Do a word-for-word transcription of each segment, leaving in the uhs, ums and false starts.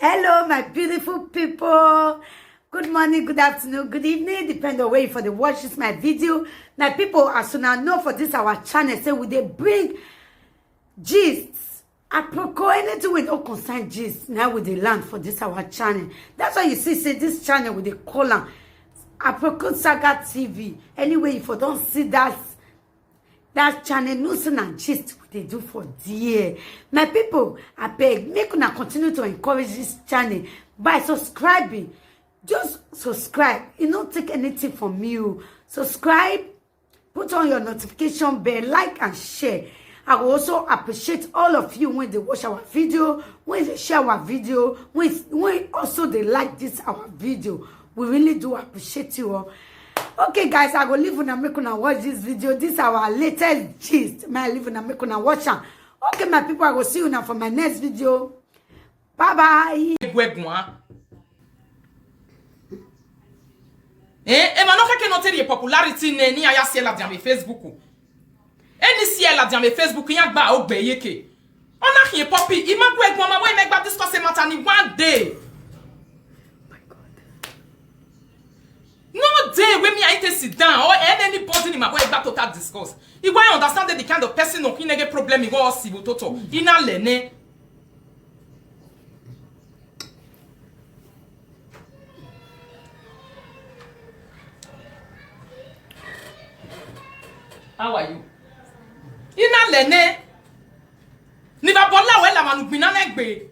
Hello, my beautiful people. Good morning, good afternoon, good evening, depend on where you for dey watch this my video. My people, as una know for this our channel, say we dey bring gist, aproko, anything wey no concern gist, na we dey land for this our channel. That's why you see say this channel we dey call am Aproko Saga T V. Anyway, you for don see that that channel, no say na gist we dey do for there. My people, abeg, make una continue to encourage this channel by subscribing. Just subscribe. E no take anything from you. Subscribe, put on your notification bell, like and share. I will also appreciate all of you when they watch our video, when they share our video, when, when also they like this our video. We really do appreciate you all. Okay, guys, I go leave una, make una watch this video. This our latest gist. May I leave una, make una watch am. Okay, my people, I go see una for my next video. Bye bye. Egwu ẹguan. Eh, emwa ne ọ khẹke ne ọ te rhie popularity nẹ, ne iran ya si ẹe ladian vbe Facebook. Eni si ẹe ladian vbe Facebook, iran gba ogbe yeke. Ọ na khian poppy, I ma gu ẹguan ma wẹ mẹ gba discuss matter ni one day. No day wey me I te sit down or any anybody ni ma wẹ gba total discuss. I wa understand the kind of person no khin nẹghe problem I wa si vbe toto. I na lẹ nẹ. How are you? I na lẹ nẹ. Ne I vbe abọ la wẹ la emwa ne ugbinna nẹ gbe.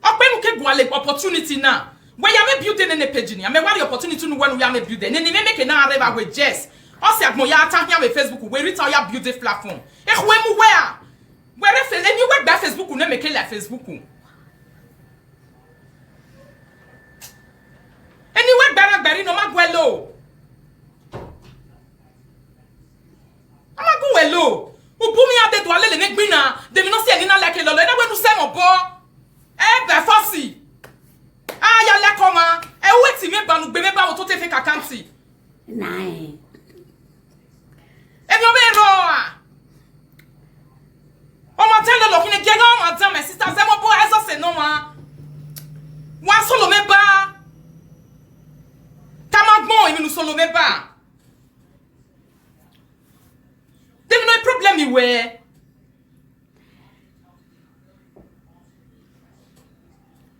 Ọ kpe ne u ke gualọ opportunity na. Wẹ ya vbe build nene page ni, a mẹ wa rhie opportunity unu wẹ ne u ya vbe build nene, mẹ mẹ ke na rre vbe wẹ Jess. Ọ sẹ agbọn ya ta khian vbe Facebook, wẹ Rita ya build platform. Ekhue mu wẹ a. Wẹ rre fe, eni wẹ gba Facebook ne mẹ ke la Facebook. Eni wẹ gba rre gba rre ne ọ ma guẹ lo. A ma gu wẹ lo. U bu mwẹ iran dee do a lele ne egbinna, de emwi ne ọ si ẹre ne I na like lọlọ, I na wẹ ne u sẹ mwẹ obọ. Ẹ bẹ fọsi. A ya lẹkẹ ọmwa, ẹ ru eti mwẹ ba ne u gbe mwẹ ba vbe otọ te fake account. Nine. Emwi ọ vbe rrọọ a. Ọmwa dan lọlọ khin ne gie gha ọmwa dan, my sister, zẹ mwẹ obọ, ẹ zọ sẹ ne ọmwa. Wa solo mwẹ ba. Tama agbọn emwi ne u solo mwẹ ba. Dem no problem wẹ.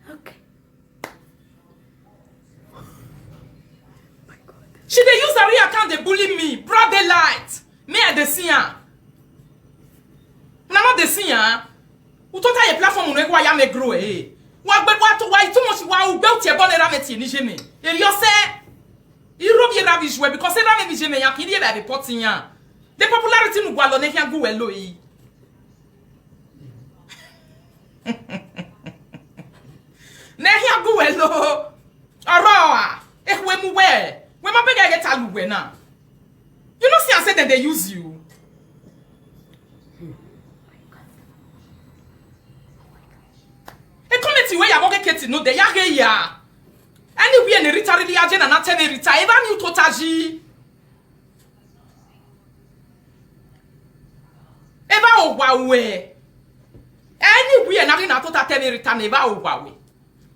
Okay. My God. She dey use her real account dey bully me, broad daylight. Me, I dey see am. Una no dey see am. U tota ye platform unu, wa ya mẹ grow, eh. Wa gbe, wa to, wa too much, wa ugbe uti ẹbọ ne erha mwẹ tie ne iye mwẹ. Erriọ sẹ. I rhie ovbi erha vbe iye uẹ, because erha mwẹ vbe iye mwẹ yan khin, I rhie vbe report iran. The popularity ne u gualọ ne khian gu wẹ lo yi. Ne khian gu wẹ lo. Ọrọ a, ekhue mu wẹ, wẹ ma bẹghe ẹghẹ ta lu wẹ na. You no see am say dem dey use you. E comment wẹ ya vbe ọghe Katie no de ya ghe ya. Anywhere ne Rita rhirhi ya je na na tẹ ne Rita, evba ni u tota yi. Evba owa wẹ. Anywhere na ghi na tota tẹ ne Rita ne evba owa wẹ.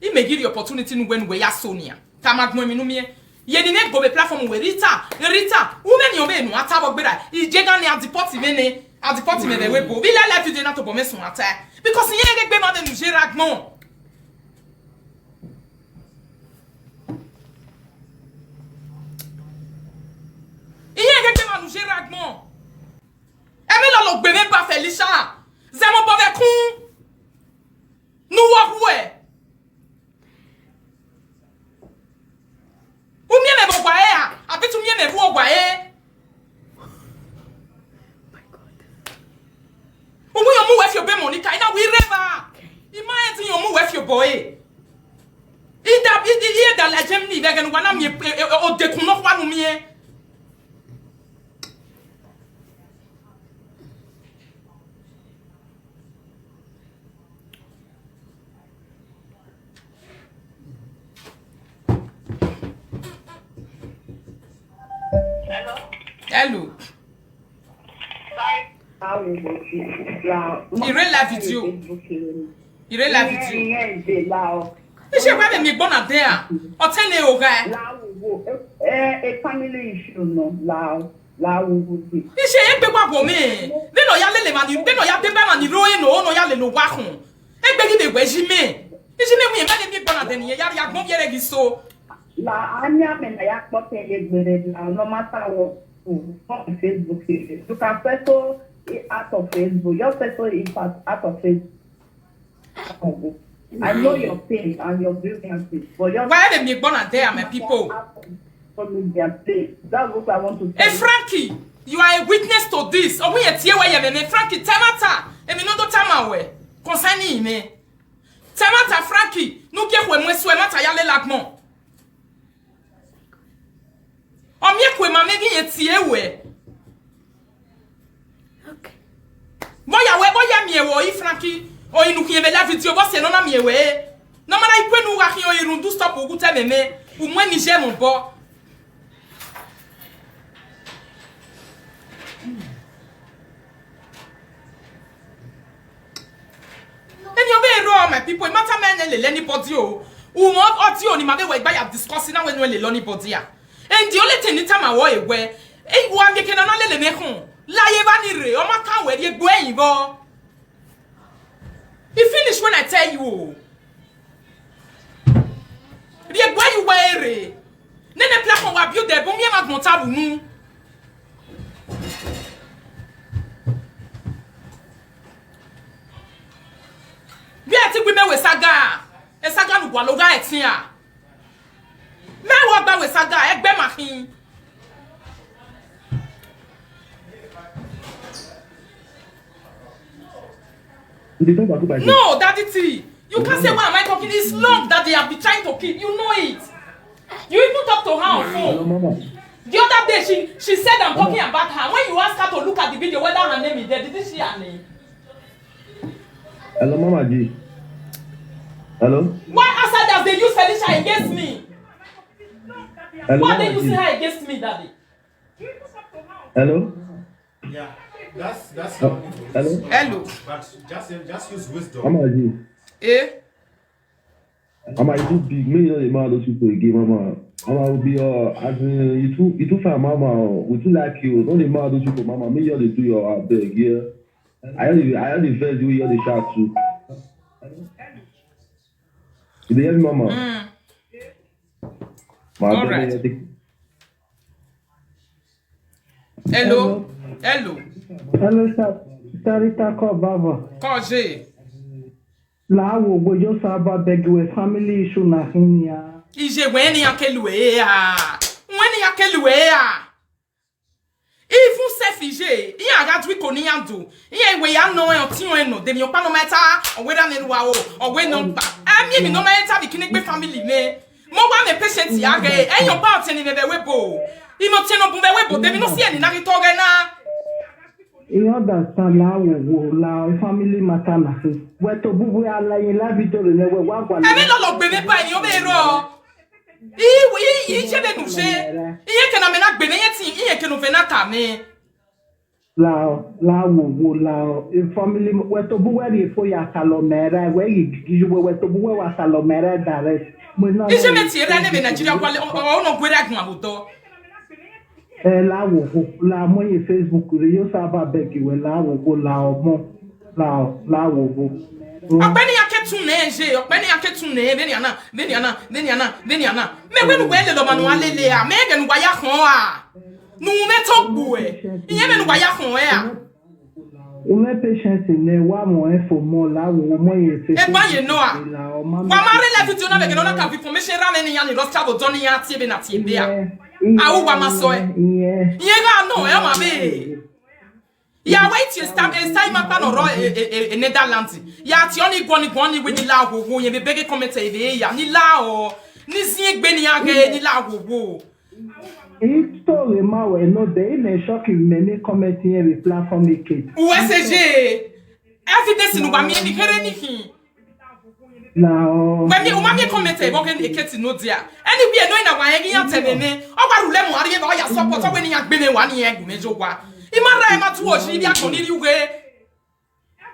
I mẹ ghi rhie opportunity ne uwẹ ne uwẹ ya so nian. Tama agbọn emwi ne u miẹn. Ye ni ne go vbe platform wẹ, Rita, Rita, u mwẹ ni ọ vbe nu a ta vbe gberra. I je gha ne a deport mwẹ nẹ, a deport mwẹ vbe ẹvbo. Vbe I la live video na tobọ mwẹ suẹn a ta. Because iran ghe egbe ma vbe nu ye rre agbọn. Iran ghe egbe ma nu ye rre agbọn. Ẹmwẹ lọlọ gbe mwẹ ba Felicia. Zẹ mwẹ obọ vbe ẹkun. Ne uwẹ khuẹ. U miẹn mwẹ vbe ọgua ẹre ra? Abi te u miẹn mwẹ vbe ọgua ẹre? Uwẹ iran mu wẹ fi obọ Monica, I na wẹ I rre evba. I ma rẹn te iran mu wẹ fi obọ ẹre. I da, I, I, I da la Germany vbe ẹghẹ ne uwa na miẹn, e, e, e, odekun nọkhua ne u miẹn. Hello. Hello. Sorry. I read live video. I re live video. Iye, iye, iye, lao. Iye, wẹ vbe miẹn egbe na dẹ a? Ọ te ne oghae. Lao, wo, eh, eh, family issue nọ, lao, lao, wo, wo, wo. Iye, egbe wa wo mẹ. Vbene ọ ya lele emwa ni, vbene ọ ya deba emwa ni rre ore nọ, ne ọ ya lele owa khun. Egbe ghi vbe wẹ iye mẹ. Iye mẹ wẹ, mẹ vbe miẹn egbe na dẹ ne irẹn ya rhie agbọn viẹ ẹre ghi so. La, a yan mẹ na ya kpọtẹn ye egbe rre, la, no matter what, on Facebook, you can settle it out of Facebook. Just settle it out, out of Facebook. I know your pain and your grievances, but just Why they make born and there, my people? Social media, please. That's what I want to Hey, tell you. Frankie, you are a witness to this. Ọ wẹ irẹn tie wẹ ye mẹ, Frankie, tẹ ẹmwata. Emwi ne ọ do tama wẹ concerning mẹ. Tẹ ẹmwata, Frankie, ne u gie ekhue mu esu, ẹmwata ya lele agbọn. Ọ miẹn ekhue ma mẹ ghi irẹn tie wẹ. Okay. Vbe ọ ya wẹ, vbe ọ ya miẹn wẹ ọre Frankie, ọre ne u khian vbe live video, vbe ọ sẹ ne ọ na miẹn wẹ. Ne ọ ma na ikue ne u gha khian ọre rhunmwuda u stop uwu te ẹmwẹ mẹ, u mu ẹmwẹ iye mwẹ obọ. Emwi ọ vbe rrọọ, my people, I ma tama ẹn ne lele anybody o. U mwẹ audio ne ima vbe wẹ gba ya discuss na wẹ ne u lele anybody a. And the only thing ne I tama wẹ ọre wẹ, e, wa miẹn eke ne a na lele mwẹ khun. La ye evba ni rre, ọ ma kan wẹ rhie egbe ẹre vbọ. He finish when I tell you o. Rhie egbe ẹre vbe ere. Nene platform wa build ẹre, bu miẹn emwa agbọn ta vbe unu. Vbe ẹ te gbe mẹ wẹ saga, e saga ne u gualọ gha ẹtin a. Mẹ wa gba wẹ saga, ẹgbẹ ma khin. You dey talk about my No, Daddy T, you can't say, "Why am I talking?" It's long that they have been trying to keep. You know it. You even talk to her on phone. Hello, mama. The other day, she, she said I'm talking about her. When you ask her to look at the video, whether her name is there, didn't see her name? Hello, Mama G. Hello? Why outside as they use Felicia against me? Hello, Why are they Mama using G. her against me, Daddy? Hello? Yeah, that's that's Hello? Hello. But just just use wisdom. Mama G. Eh? Mama, you too big. Me, you know the man those people again, Mama. Mama will be uh, as in you too you too fine, Mama. We too like you. Don't the man those people, Mama. Me, you they do your uh, beg, yeah. I only I only verse the way you they shout too. You dey hear me, Mama? Mm. Ma All beg right. you, Hello. Hello. Hello, sir. Sarita Kobavo. Koje. La wo gbe yo saba beg we family issue na hinia. Ije wẹ ne ya kelu e a. Wẹ ne ya kelu e a. Even self ije, iran gha du iko ne iran do. Iran wẹ ya nọ ọtiọnrẹn nọ, de mi ọkpa nọ ma ta, ọ wẹ ra ne ruwa o, ọ wẹ nọ gba. Ẹ miẹn emwi nọ ma ta vbe kine gbe family mẹ. Mo wa mẹ patient ya ghe, ẹ yan ọkpa ọtiẹn ni mẹ vbe ẹvbo ebo. Imẹ ọtiẹn nọ bun vbe ẹvbo ebo, de mi nọ si ẹni na ghi tọ ghẹ na. You understand la wo wo la family matter na. Wẹ to bu we ala yin la video re ne wẹ wa gua. Ẹ vbe lọlọ gbe mẹ ba emwi ọ vbe rrọọ. I, i, i je vbe nu je. Iye ke na mẹ na gbe mẹ, iye ti, iye ke nu vbe na ta mẹ. Lao, lao, wo, lao. E family, wẹ to bu wẹ rhie fo ya salọ mẹ ra, wẹ ghi gigi yu wẹ, wẹ to bu wẹ wa salọ mẹ ra direct. Mo na Ije mẹ tie ra ne vbe Nigeria kwa le, ọ, ọ, ọ nọ gbe ra gun abo dọ. Eh, la wo wo, la mo ye Facebook re, yo saba beg we, la wo wo, la ọmọ, la, la wo wo. Ọkpẹ ne iran ke tun nẹ je, ọkpẹ ne iran ke tun nẹ, vbenian na, vbenian na, vbenian na, vbenian na. Mẹ wẹ ne uwẹ lele ọmwa ne uwa lele a, mẹ ghẹ ne uwa ya khọn a. Ne u mwẹ to gbuẹ, iyẹn vbene uwa ya khọn ẹ a. U mwẹ patience nẹ, wa mọ ẹ fo mọ la, wo mọ ye face. Ẹ gba ye nọ a. Wa ma rre live video na vbe ghe ne ọ na ka vbe information ra vbe ne iran ni rọ sa vbe odọ ne iran tie vbe na tie ebe a. A u wa ma sọ ẹ. Iyẹn gha nọ ẹ ọmwa vbe. Ya wẹ tie sta, eh, sta ima kpa nọ rọ, eh, eh, eh, eh, Netherlands. Ya tie ọni guọni guọni wẹ ni la wo wo, yẹn vbe bege comment ẹ vbe ya. Ni la ọ, ni ziengbe ni a ghe, ni la wo wo. I to ghe ma wẹ nọ dẹ, I mẹ shock mẹ ni comment yẹn vbe platform eke. U S J. Evidence ne uwa miẹn ni kherhe ni khin. Na ọ. Wẹ miẹn, u ma miẹn comment ẹ vbe ọghe eke ti no dia. Anywhere no na wa yẹn ghi ya tẹ mẹ mẹ. Ọ wa rhulẹ mu a rhie vbe ọ ya support, ọ wẹ ne iran gbe mẹ wa ne iran gu mẹ ye owa. I ma rre ma tu oji ivbi agbọn ni rhie ughe.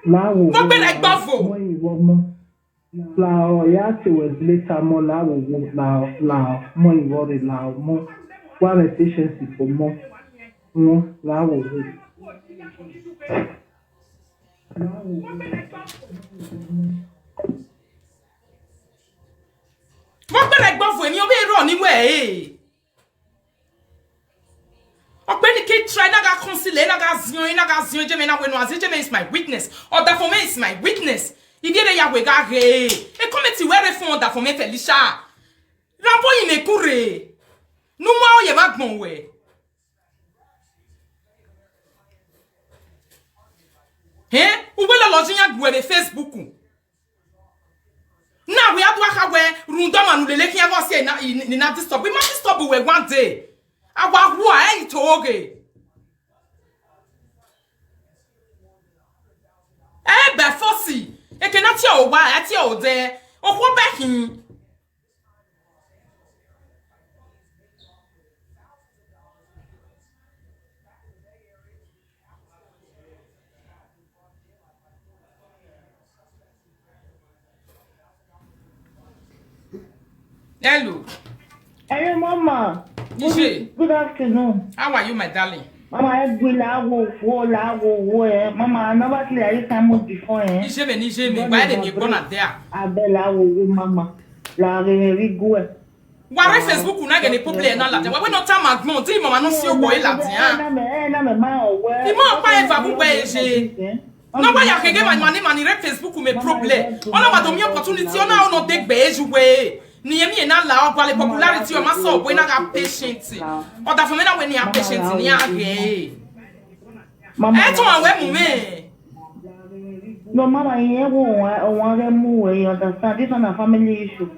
La wo. Mo gbe rẹ gba vo. Mo yi wo mo. Lahọ, ya te wẹ later mọ, lahọ wo, lahọ, lahọ, mọ ivbọrre, lahọ mọ, wa mwẹ patience fo mọ, wọn, lahọ wo. Vbe ọ gberra ẹgbẹe ọvo emwi ọ vbe rrọọ ne I wẹ ẹre? Ọkpẹn ni ke try na gha conceal, na gha ziọn, na gha ziọn, Ejeme na wẹ nọ, as Ejeme is my witness. Ọdafẹn mwẹ is my witness. I ghi rre ya wẹ gha ghe. E comment wẹ rre fun Ọdafẹn mwẹ Felicia. Rhan obọ yi mẹ ku rre. Ne u ma ọ ye vbe agbọn wẹ. Hẹn, u wẹ lọlọ ye iran gbe uẹ vbe Facebook. Na wẹ a do kha wẹ rhunmwuda ọmwa ne u lele khian ghe ọ si ẹre na, i, i na disturb. I ma disturb wẹ one day. A wa hua, ẹ i to oghe. Ẹ by force, eke na tie ọre owa, ẹ tie ọre odẹ, okhuo bẹ khin. Hello. Hello, Mama. Good, Ije. Good afternoon. How are you, my darling? Mama, ẹ gbe la wo wo la wo wo ẹ. Mama, I never clear this time before, eh? Ije me, ni ije me. Why they make gonna there? Abẹ la wo wo, Mama. La re re gu ẹ. Wa rre Facebook na ghe ne problem na ladian. Wa wẹ ne ọ tama agbọn, te imẹ ma nọ si obọ e ladian. Imẹ ọkpa eva vbe uwẹ eje. Ne ọ wa ya khege ma, ma ni, ma ni rre Facebook mẹ problem. Ọ na wa do miẹn opportunity, ọ na, ọ na de gbe eju wẹ. Ne irẹn miẹn na la, ọ gualọ popularity, ọ ma sẹ obọ na gha patient. Ọdafẹn mwẹ na wẹ ne iran patient ne iran ghe. Mama, ẹ tọn wẹ mu mwẹ. No, Mama, irẹn wo wan, wan ghẹ mu wẹ, you understand? This one na family issue.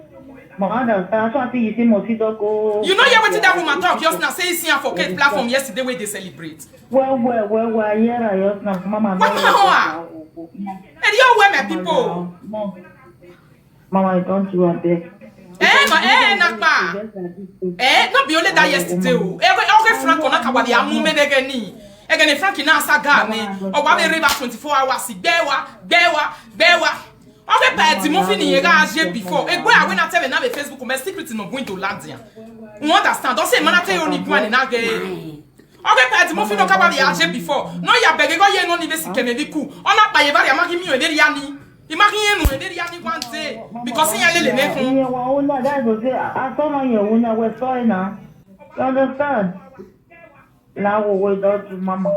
But I understand. So I think you see Mossi Dogo. You know, hear wetin that woman talk just now. Say he see am for Kate platform yesterday wey dey celebrate. Well, well, well, well, I hear her just now. Mama, no, no, no, no. Hey, you where my people? No. Mama, I don't do, abeg. Eh, ma, eh, na kpa. Eh, no be only that yesterday o. Every, okay, Frank, na ka wa di amu me nege ni. Ege ni Frank na saga me. Ọ wa be reba twenty-four hours. Gbe wa, gbe wa, gbe wa. Okay, pa Eddie Murphy ni ye gha je before. Egbe a wẹ na tell me na be Facebook, my secret no going to land here. You understand? Don't say man, I tell you, only one in a gay. Ọ ghe pa Eddie Murphy nọ ka wa vbe a je before. Ne ọ ya bẹghe ghe ọ ye nọ ni vbe sikẹ mwẹ vbe iku. Ọ na kpa ye evba rhia, ma ghi miẹn vberriọ ni. I ma ghi rẹn unu vberriọ ni one day. Because iran lele mwẹ khun. Iran wa una, that is to say, asọmọ yẹn una, wẹ sọe na. You understand? La wo we don't do, Mama.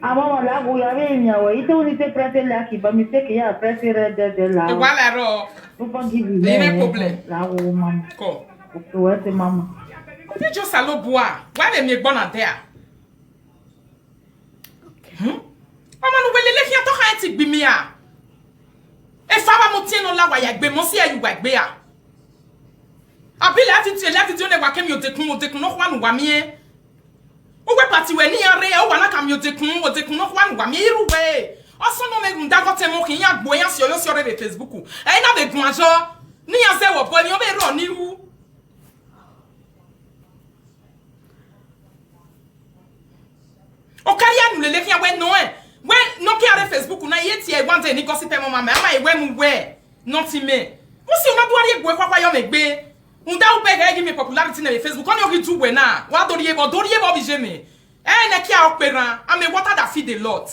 Ah, Mama, la wo ya vbe yan we. Ite uni te press like by mistake, ya press red, red, red, la. Wa la ro. You forgive me. No problem. La wo, Mama. Ko. Okay, wẹ te, Mama. Te just a lo bua. Why they make bona there? Hmm? Ọmọ ne uwẹ lele khian tọ kha ẹtin gbe imi a. Efa vbe amọ tie ne ọ la wa ya egbe, mọ si ẹ ye uwa egbe a. Abi la video, la video ne wa ke miẹn odekun, odekun nọkhua ne uwa miẹn. Uwẹ pati wẹ ne iran rre, uwa na ka miẹn odekun, odekun nọkhua ne uwa miẹn, i rre uwẹ. Ọsọ nọ mwẹ rhunmwuda ghe ọtẹn mwẹ, ọ khian iran gbe iran si ọyọ si ọre vbe Facebook. Ẹ i na vbe guan yọ, ne iran zẹ vbe obọ, emwi ọ vbe rrọọ ni ru. Ọ karria ne u lele khian wẹ nọ ẹ, wẹ ne ọ kia rre Facebook na, I ye tie one day ni gossip ẹmwẹ ọmwa mẹ, a ma wẹ mu wẹ, nothing mẹ. Vbọ si u na do rhie egbe khuakhua yọ mwẹ egbe? Rhunmwuda u bẹghe ghi miẹn popularity nẹ vbe Facebook, ọnii ọ ghi du wẹ na, wa do rhie vbọ, do rhie vbọ vbe iye mwẹ. Ẹ nẹ kia ọ kperran, I'm a water that feed a lot.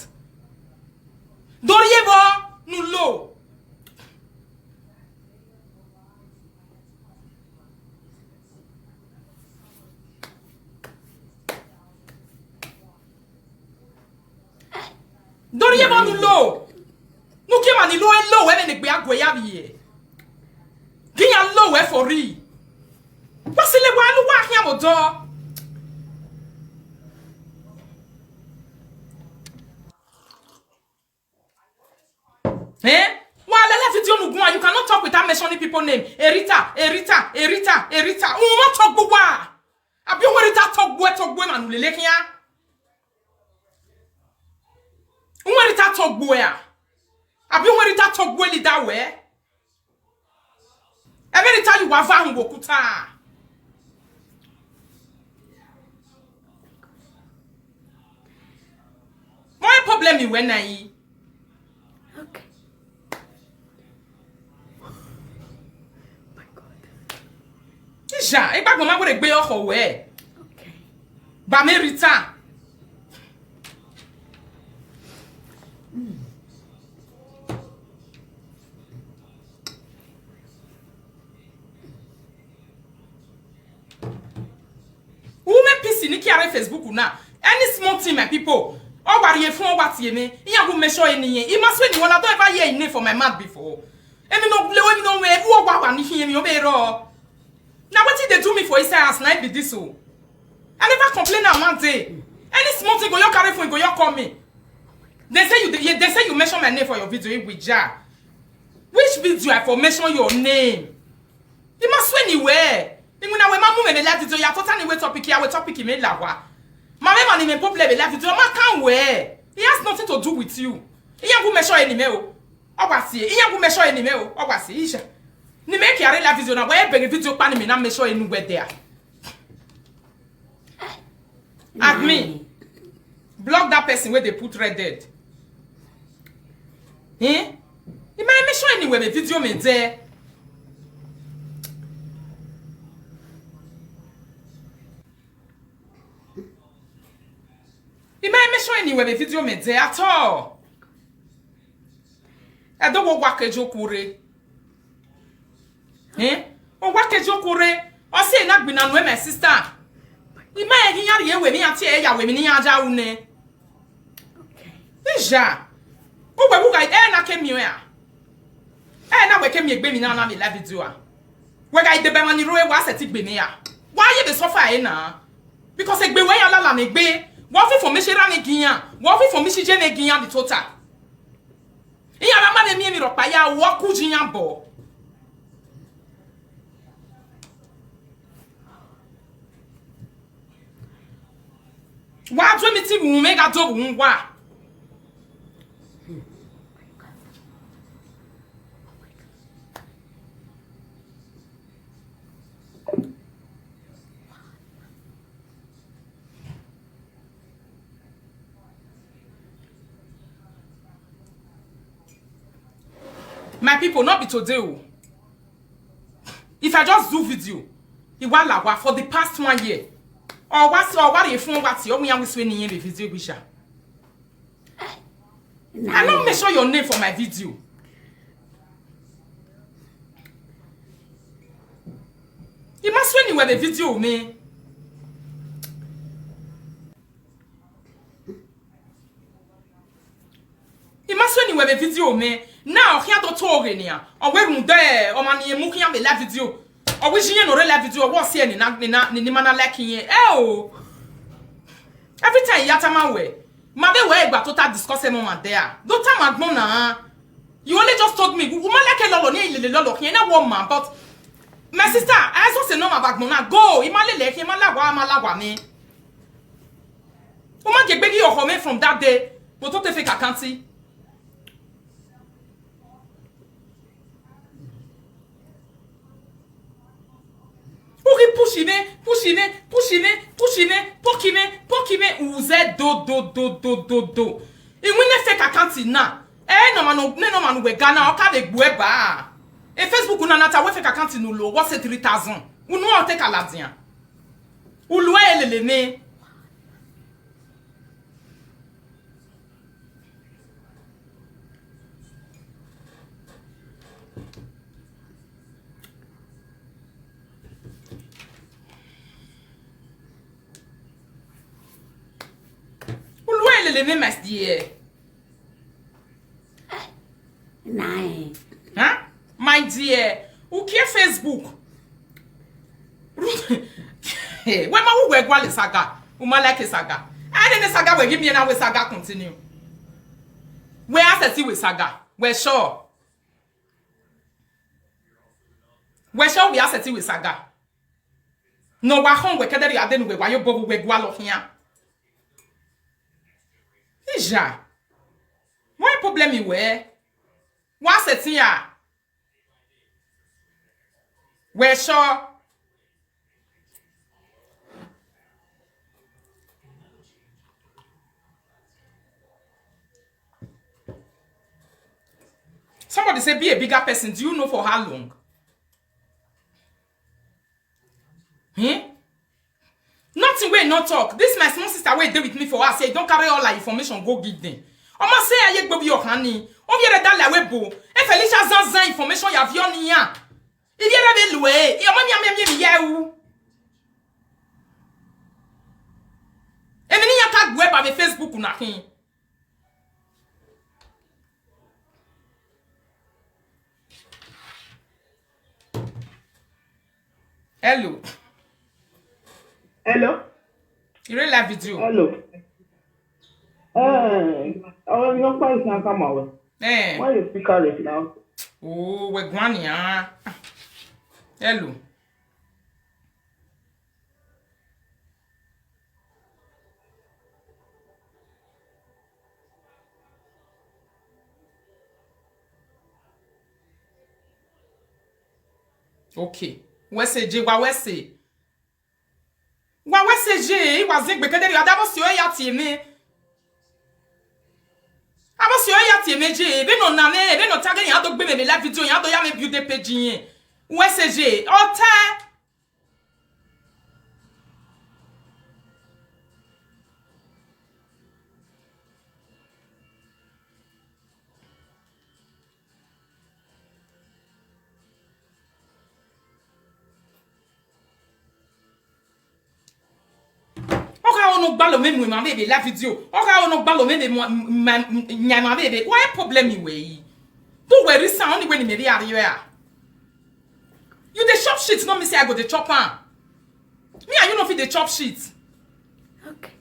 Do rhie vbọ ne u lo. Do rhie vbọ ne u lo. Ne u kie emwa ni lo, e lo wẹ vbene egbe a gu ya vbiẹ. Ghi iran lo wẹ for real. Wa sẹ lẹ wa lu wa khian vbe odọ. Eh? Wa lele video nu guan, you cannot talk without mentioning people name. Erita, Erita, Erita, Erita. U ma tọ gbe uwa. Abi u wẹ Erita tọ gbe, tọ gbe emwa ne u lele khian. U wẹ Erita tọ gbe a? Abi u wẹ Erita tọ gbe leader wẹ? Ẹmwẹ Erita ye uwa va họn vbe okuta. Wẹ problem wẹ na yi. Okay. Ja, egbe agbọn ma were gbe ọkhọ wẹ. Okay. Ba mẹ Rita. U mwẹ peace ni kia rre Facebook na. Any small thing, my people. Ọ wa rhie fun, ọ wa tie mwẹ. Iran gu make sure eni yẹn. I ma sue ni wala, don't ever hear his name for my mouth before. Emwi ne ọ le, emwi ne ọ mwẹ, u ọ wa wa ni khin emwi ọ be rrọọ. Na wetin dey do me for inside house, na it be this o. I never complain am one day. Any small thing, go your carry phone, go your call me. They say you, they, they say you mention my name for your video, Iwija. Which video I for mention your name? I ma sue ni wẹ. Iwina wẹ ma mu mwẹ vbe live video, ya tota ni wẹ topic ya, wẹ topic mẹ la wa. Ma vbe ma ni mẹ problem vbe live video, ma kan wẹ. It has nothing to do with you. Iran gu make sure eni mẹ o. Ọ wa si, iran gu make sure eni mẹ o. Ọ wa si, Isha. Ni mẹ kia rre live video na, wẹ bẹghe video kpa ni mẹ na make sure eni wẹ there. Admin, block that person wey dey put red dead. Eh? I ma make sure eni wẹ vbe video mẹ there. I ma make sure eni wẹ vbe video mẹ there at all. Ẹdo wo wa ke joku rre. Eh? Ọ wa ke joku rre, ọ si na gbinna nuẹn, my sister. I ma he iran rhie wẹ emwi iran tie ya wẹ emwi ne iran ya ru nẹ. Isha. U wẹ wu gha, ẹ na ke miẹn a. Ẹ na wẹ ke miẹn egbe emwi na na vbe live video a. Wẹ gha deba emwa ni rre, wa sẹtin gbe ne ya. Wa ye vbe suffer ẹre na. Because egbe wẹ ya lala ne egbe. Wa fi information ra ne gian. Wa fi information je ne gian the total. Iran ma ma vbe miẹn emwi rhọkpa ya, wa ku yi iran bọ. Wa do emwi te vbe uhunmwu mwẹ gha do vbe uhunmwu uwa. My people, no be today o. If I just do video, I wa la wa for the past one year. Ọ wa si, ọ wa rhie fun, ọ wa tie, ọ wi iran wi sue ni yẹn vbe video, Iwija. I no make sure your name for my video. I ma sue ni wẹ vbe video mẹ. I ma sue ni wẹ vbe video mẹ. Na ọ khian do to ghe nian. Ọ wẹ rhunmwuda ọmwa ni mu khian vbe live video. Ọ wẹ iye ne ọ rre live video, ọ wẹ ọ si ẹre ni na, ni na, ni, ni ma na like iyẹn. Ẹ o. Every time I ya tama wẹ, ma vbe wẹ egba tota discuss ẹmwẹ ọmwa there. Do tama agbọn na. You only just told me, u ma like lọlọ ni, ilele lọlọ khian na wọ ma, but my sister, I just say no ma ba agbọn na. Go, I ma lele khian, ma la wa, ma la wa ni. U ma gie egbe ghi ọkhọ mwẹ from that day, but u te fake account. U ghi push mwẹ, push mwẹ, push mwẹ, push mwẹ, poke mwẹ, poke mwẹ, u zẹ do, do, do, do, do, do. Iwinna fake account na. Ẹ, ne ọmwa nọ, ne ọmwa ne uwẹ ga na, ọ ka vbe gbe uẹ ba. E Facebook na na ta wẹ fake account ne u lo, wọ sẹ three thousand. Unu ọ te ka ladian. U lo ẹre lele mwẹ. U lo ẹre lele mwẹ, my dear. Nine. Huh? My dear, u kie Facebook. Wẹ ma wu wẹ gualọ saga, u ma like saga. Ẹ nene saga wẹ ghi miẹn na wẹ saga continue. Wẹ a sẹtin wẹ saga, wẹ sure. Wẹ sure wẹ a sẹtin wẹ saga. Ne ọ wa khọn wẹ kẹdẹrriọ a dẹ ne uwẹ wa ye obọ vbe uwẹ gualọ khian. Ija. Wẹ problem wẹ. Wa sẹtin ya. Wẹ sure. Somebody say, be a bigger person. Do you know for how long? Hmm? Nothing wey he no talk. This my small sister wey dey with me for house here, he don carry all her information go give them. Ọmọ sẹ ya ye gbe ovbi ọkhan ni. Ovbi ẹre da la wẹ bo. E Felicia zan zan information ya viọ ne iran. Ivbi ẹre vbe lu ẹre. Ọmọ miẹn miẹn miẹn ya ru. Emwi ne iran ka gu ẹre ba vbe Facebook na khin. Hello. Hello. You really live video. Hello. Eh, oh, your place now come out. Eh. Why you speak out now? Oh, we're going, ah. Hello. Okay. Wẹ sẹ je, wa wẹ sẹ. Wa wẹ sẹ je, I wa zẹ egbe kẹdẹrriọ, a da vbọ si ọre ya tie mẹ. A vbọ si ọre ya tie mẹ je, vbene ọ na mwẹ, vbene ọ ta ghe iran do gbe mwẹ vbe live video, iran do ya mwẹ build page yẹn. Wẹ sẹ je, ọ tae. Ọ gha ho ne ọ gbalọ mwẹ mu emwa vbe vbe live video. Ọ gha ho ne ọ gbalọ mwẹ vbe mu, ma, yan emwa vbe vbe. Wẹ problem wẹ yi. Do wẹ reason, only when me be are you. You dey chop shit, no mean say I go dey chop am. Me and you no fit dey chop shit. Okay.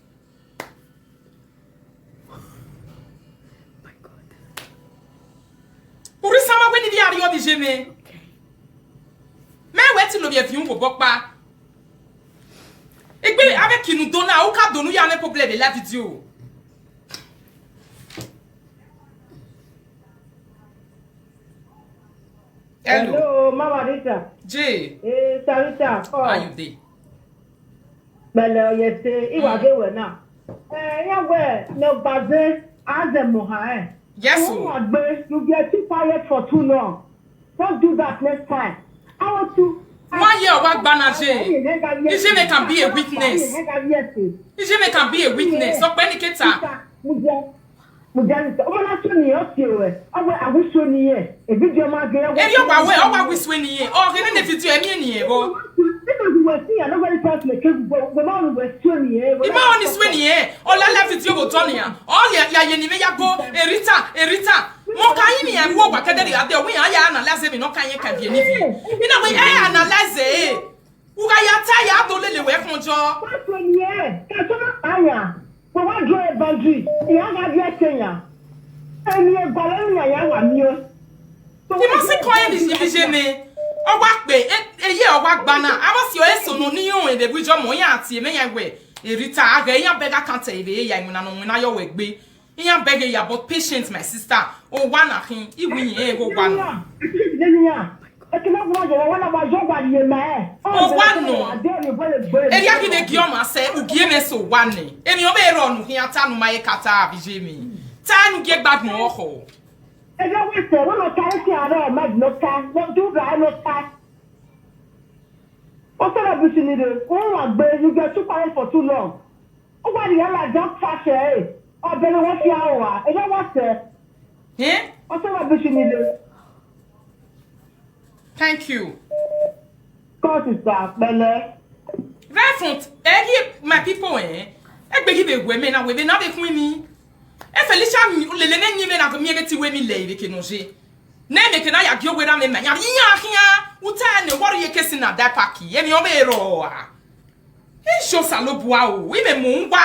My God. Uri sama we ni di ari obi je me. Okay. Me we ti lo bi efi un wo bopa. Egbe ave kinu dona, u ka donu ya ne problem la video. Hello. Hello, Mama Rita. Jay. Eh, Sarita, oh. How you dey? Bẹlẹ ọ ye te, I wa ghe wẹ na. Eh, iran wẹ ne ọ gba zẹ, a zẹ mu ohan rẹn. Yes, o. Uwa gbe, you get too quiet for too long. Don't do that next time. I want to. Why ye ọwa gba na je? Ije me can be a witness. Ije me can be a witness. Ọkpẹ ni keta. Mujẹ, ọmọ na sọ ni ọ tie ruẹ, ọ wẹ a wi sọ ni yẹn, e video ma gẹ. Eri ọwa wẹ, ọ wa wi sọ ni yẹn, ọ ghe ne video ẹ miẹn ni yẹn vbọ. Ima ọ ni sọ ni yẹn, ọ lala video vbe otọ nian, ọ ya, ya ye ni vbe ya go, Erita, Erita, mọ ka yi ni ẹ ru ọwa kẹdẹrriọ, a de wẹ iran ya analyze emwi ne ọ ka yẹn ka viẹ ni viẹ. Ina wẹ ẹ analyze ẹre. U gha ya ta ya do lele wẹ khọn jọ. Wa sọ ni ẹ, ka sọ na pa yan. Wẹ wa draw a boundary, iran gha viẹ ẹse yan. Ẹni ẹgualọ ni iran ya wa miẹn. I ma si kọ ẹre vbe ije mẹ. Ọ wa kpe, e, eye ọ wa gba na. Avbe si ọre eso nọ ni rẹn vbe bu ijọ mọ iran tie mẹ yan wẹ. Erita, a ghẹ iran bẹghe account ẹre vbe ya iwinna nọ winna yọ wẹ gbe. Iran bẹghe ya, but patient, my sister. Owa na khin, I wi yin ẹre ghe owa nọ. Owa nọ. Erriọ ghi vbe gie ọmwa sẹ, u gie mwẹ sẹ owa nẹ. Emwi ọ vbe rrọọ ne u khian ta ne u ma he ka ta vbe ije mẹ. Ta ne u gie gbagbọn ọkhọ. Erriọ wẹ sẹ, wẹ nọ ta esi arọ, ma nọ ta, nọ du ra nọ ta. What's all that business? Who want gbe, you get too quiet for too long. Who want the hell like that fashion, eh? Ọ bẹrẹ wẹ fi aro wa. Erriọ wẹ sẹ. Eh? What's all that business? Thank you. God is that, bẹlẹ. Reverend, eh, ye, my people, eh? Egbe ghi vbe wẹ mẹ na, wẹ vbe na vbe khuin ni. E Felicia mi, lele ne yin vbe na, mi ebe ti wẹ mi lẹ vbe ke nọ je. Ne mẹ ke na ya gie owe ra mẹ ma, ya iran khian, u ta ne wọrọ ye kesi na da paki, emwi ọ vbe rrọọ a. Ijo Osanobua o, I vbe mu uwa.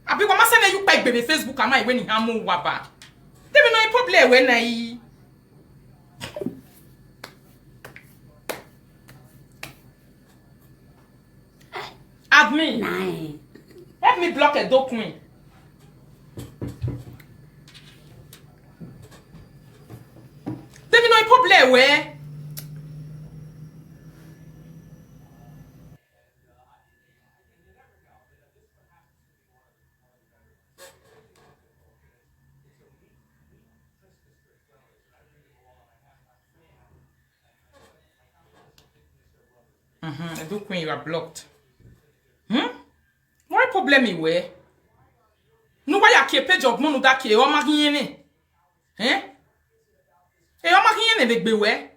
Abi wa ma sẹ ne you kpa egbe vbe Facebook, ama iwe ni ha mu uwa ba. Te mi nọ problem wẹ na yi. Admin. Nine. Help me block Edo Queen. Te mi nọ problem wẹ. Mhm, Edo Queen, you are blocked. Hmm? What problem is where? Nu wa ya kie page ọgbọn nu da kie, ọ ma ghi yẹn mwẹ. Eh? E ọ ma ghi yẹn mwẹ vbe egbe wẹ.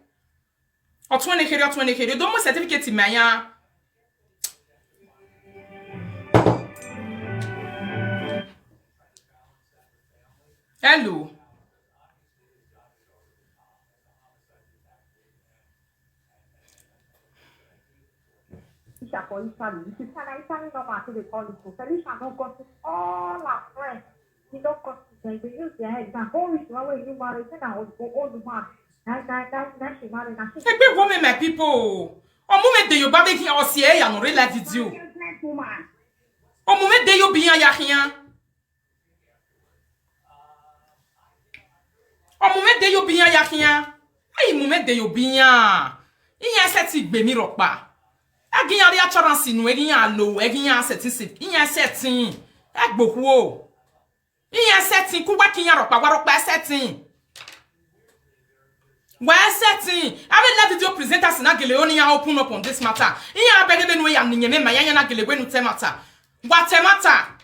Ọ tuẹn ne kherhe, ọ tuẹn ne kherhe. Do mu certificate ma ya. Hello. Isha for Italy. If you tell her Italy number, I say they call you. Feliciano gossip all her friends. He don't gossip. They use their head. Now, go reach one way you marry. Say now, go old man. Now, now, now, now she marry. Now she Egbe wo me, my people. Ọmọ mwẹ de yo ba vbe khian, ọ si ẹ ya nọ rre live video. Pregnant woman. Ọmọ mwẹ de yo bi iran ya khian. Ọmọ mwẹ de yo bi iran ya khian. Ai, mu mwẹ de yo bi iran. Iran sẹtin gbe emwi rhọkpa. Ẹgẹ iran rhie assurance nu, ẹgẹ iran lo, ẹgẹ iran sẹtin se, iran sẹtin. Ẹgbokhuo. Iran sẹtin, ku wa ke iran rhọkpa, wa rhọkpa sẹtin. Wa sẹtin. Avbe live video presenters na gele ro ne iran open up on this matter. Iran bẹghe vbene u ya ni yẹn mwẹ ma, iran na gele wẹ ne u tẹ matter. Wa tẹ matter.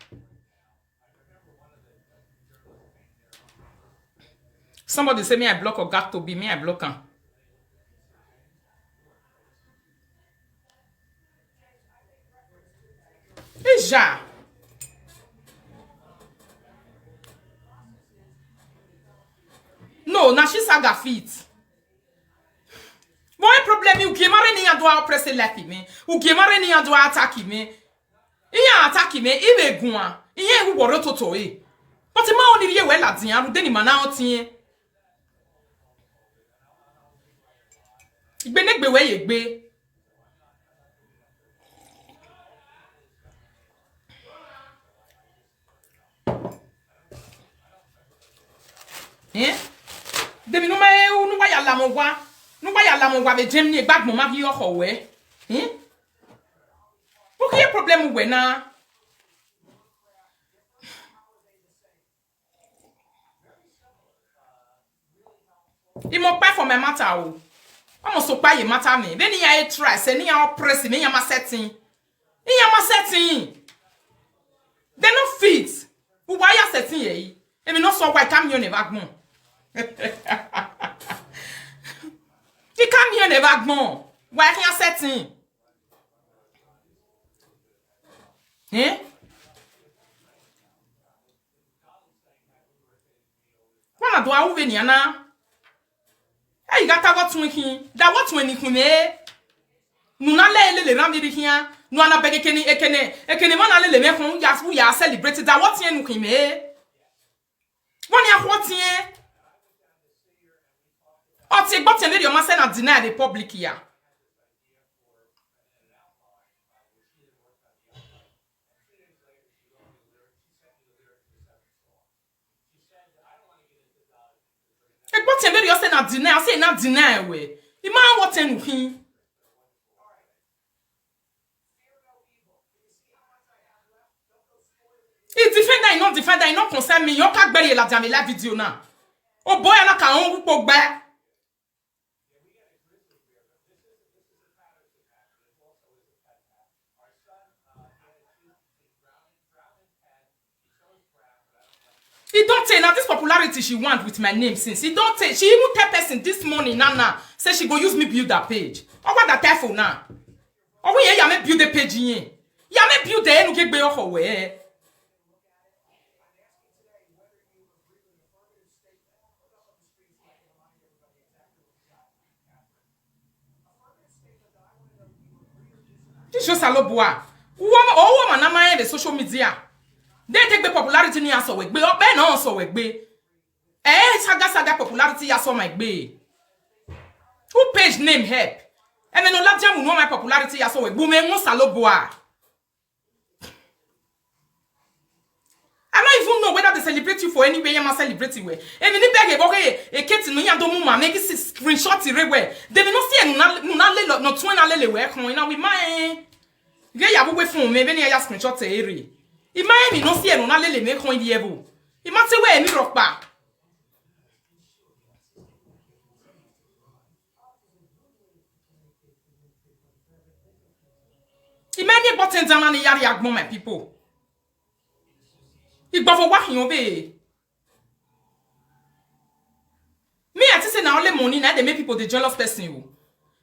Somebody say me I block Oga Tobi, me I block am. Ija. No, na shi saga fit. But problem, ugie ma rre ne iran do a oppress life mwẹ. Ugie ma rre ne iran do a attack mwẹ. Iran attack mwẹ, I vbe guan. Iran ru wọ rre ototọ ẹre. But ma ọni rhie wẹ ladian, rhunmwuda ne ima na ọtiẹn. Igbe ne egbe wẹ ye egbe. Eh? Demi nu ma e u, nu wa ya lamọ owa. Nu wa ya lamọ owa vbe Germany, egbe agbọn ma ghi ọkhọ wẹ. Eh? Ukhi problem wẹ na. Imọkpa for my matter o. Ọmọ sokpa ye matter me. Vbene iran e try sẹ ne iran oppress me, iran ma sẹtin. Iran ma sẹtin. They no fit. Uwa ya sẹtin ye yi. Emwi ne ọ sẹ wa, I ka miẹn ọnẹ vbe agbọn. I ka miẹn ọnẹ vbe agbọn. Wa khian sẹtin. Eh? Wa na do a ru vbenian na. Ẹ i gha ta vbe ọ tuẹn khin, da vbe ọ tuẹn ne ikhuimwẹ re. Ne u na lele lele erhan vbe rre khian, ne u na bẹghe ekene, ekene, ekene emwa na lele mwẹ khọn, u ya, u ya celebrate, da vbe ọ tiẹn ne ukhuimwẹ re. Vbọnian khu ọtiẹn. Ọtiẹn gbe ọtiẹn vberriọ ma sẹ na deny vbe public ya. Egbe ọtiẹn vberriọ sẹ na deny, ọ sẹ na deny wẹ. I ma vbe ọtiẹn ne u khin. I defender, I no defender, I no concern me. Ọ ka gbe rrie ladian vbe live video na. Obọ ya na ka rẹn ukpo gbe. E don tey now, this popularity she want with my name since. E don tey. She even tell person this morning now, now, say she go use me build her page. Ọ wa da tell phone now. Ọ wẹ ya mẹ build a page yẹn. Ya mẹ build ẹ, enu ke gbe ọkhọ wẹ. Jisọs Osanobua, uwọ ma, uwọ ma na ma rẹn vbe social media. De te gbe popularity ni a sọ wẹ gbe, ọ pẹ na ọ sọ wẹ gbe. Ẹ saga saga popularity ya sọ ma egbe. Who page name help? Ẹmwẹ ne ọ ladian mu ne ọ ma popularity ya sọ wẹ gbe, u mwẹ ẹmwẹ Osanobua. I don't even know whether they celebrate you for anywhere, iran ma celebrate wẹ. Emwi ni bẹghe vbe ọghe eketi ne iran do mu ma, make screenshot rre wẹ. De emwi ne ọ si ẹre ne u na, ne u na lele, ne ọ tuẹn na lele wẹ khọn, I na wẹ I ma rẹn. Ghe ya vbe uwu fun mwẹ vbene iran ya screenshot ẹre rre. I ma rẹn emwi ne ọ si ẹre ne u na lele mwẹ khọn ivbi ẹvbo. I ma te wẹ emwi rhọkpa. Important than na ni ya rhie agbọn, my people. Igbọvo wa khian ọvbehe. Me, I think say na only money na dey make people dey jealous person o.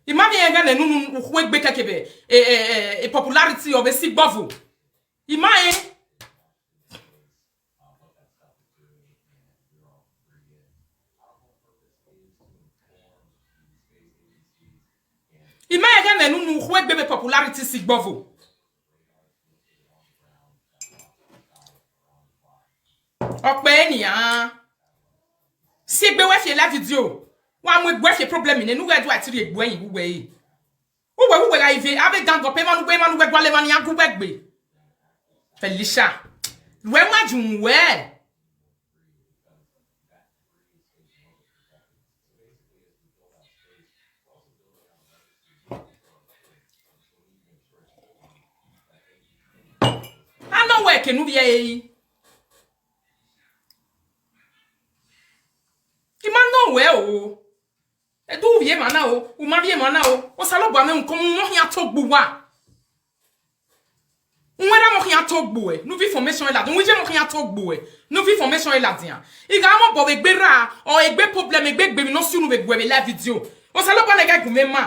I ma miẹn ẹghẹ ne unu ukhu egbe kẹkẹ vbe, eh, eh, eh, popularity of esi igbọvo. I ma rẹn. I ma rẹn ẹghẹ ne unu ukhu egbe vbe popularity esi igbọvo. Ọ kpẹre nian. Si egbe wẹ fi live video. Wa mu egbe wẹ fi problem nẹ, ne uwẹ do a ti rhie egbe ẹyin vbe uwẹ re. Uwẹ, uwẹ gha ive, avbe gang up, emwa ne uwẹ, emwa ne uwẹ gualọ, emwa ne iran gu uwẹ gbe. Felicia. Wẹ wa ju wẹ. A nọ wẹ eke ne u vbiẹ ẹre. I ma nọ wẹ o. Edu, u vbiẹ emwa na o, u ma vbiẹ emwa na o. Osanobua mwẹ, uko mu khian to gbe uwa. Uwẹ ra mọ khian to gbe uẹ, ne u viọ information ladian. Uwẹ je mọ khian to gbe uẹ, ne u viọ information ladian. I gha mọ obọ vbe egbe ra, ọ egbe problem, egbe egbe emwi ne ọ si unu vbe gu uẹ vbe live video. Osanobua nẹ ghẹ gu mwẹ ma.